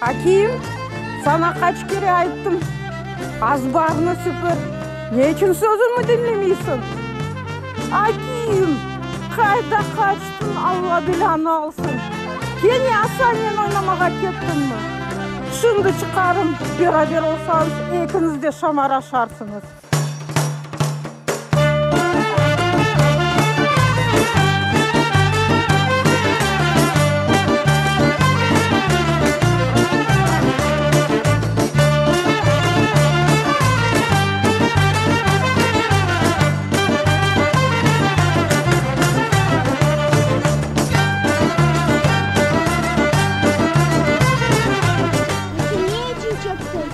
Akim, saña qaç kere ayttım, azbarnı süpür, ne içün sözümi diñlemeysiñ? Akim, qayda qaçtıñ, Alla belâñı alsın? Kene Asannen oynamağa kettiñmi? Şimdi çıqarım, beraber olsañız, ekiñiz de şamar aşarsıñız. Ne içün çaptıñ?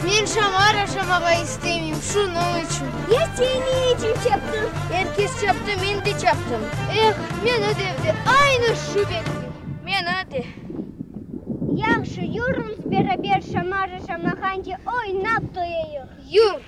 Men şamar aşamağa istemeyim, şunıñ içün. Ya sen ne içün çaptıñ? Er kes çaptı, men de çaptım. Eh, meni de evde aynı şu bekley, meni de. Yahşı, yürüñiz beraber şamar aşamağance oynap toyayıq. Yür!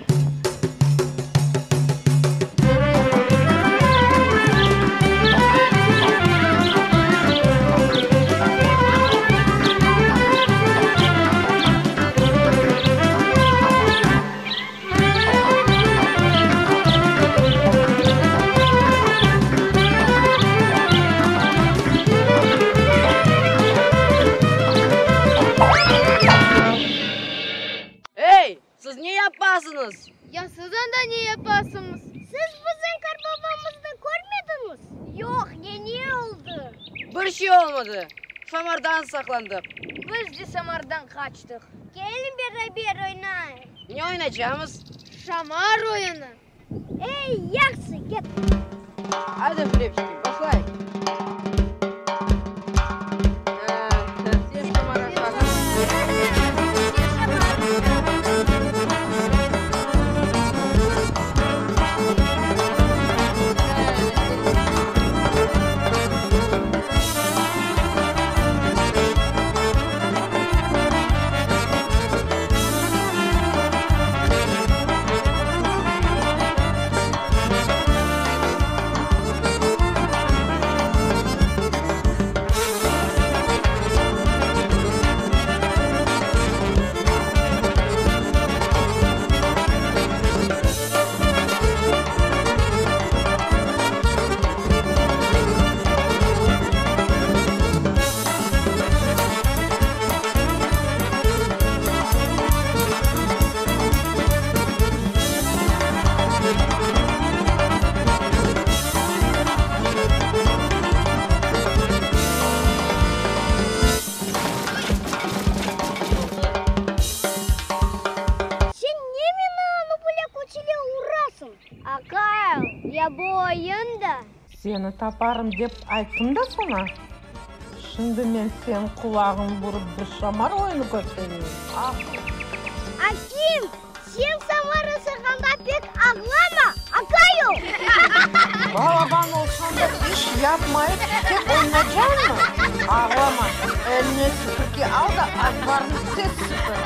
Ey, siz ne yapasıñız? Ya siz anda ne yapasıñız? Siz bizim qartbabamıznı körmediñiz? Yoq, ya ne oldı? Bir şey olmadı. Şamardan saqlandıq. Biz de şamardan qaçtıq. Keliñ beraber oynayıq. Ne oynaycamız? Şamar oyunı. Ey, yahşı, ket. Aydı, Flepçiki, başlayıq. Sen ne meni anı böyle küç ile urasıñ? Aqay, ya bu oyun da. Seni taparım dep ayttım da saña. Şimdi men seniñ qulağıñı burıp bir şamar oyunı köstereyim. Akim, sen şamar asağanda pek ağlama, aqay ol. Balaban olsañ da iş yapmayıp tek oynacañmı? Ağlama, eline süpürge al da azbarnı tez süpür.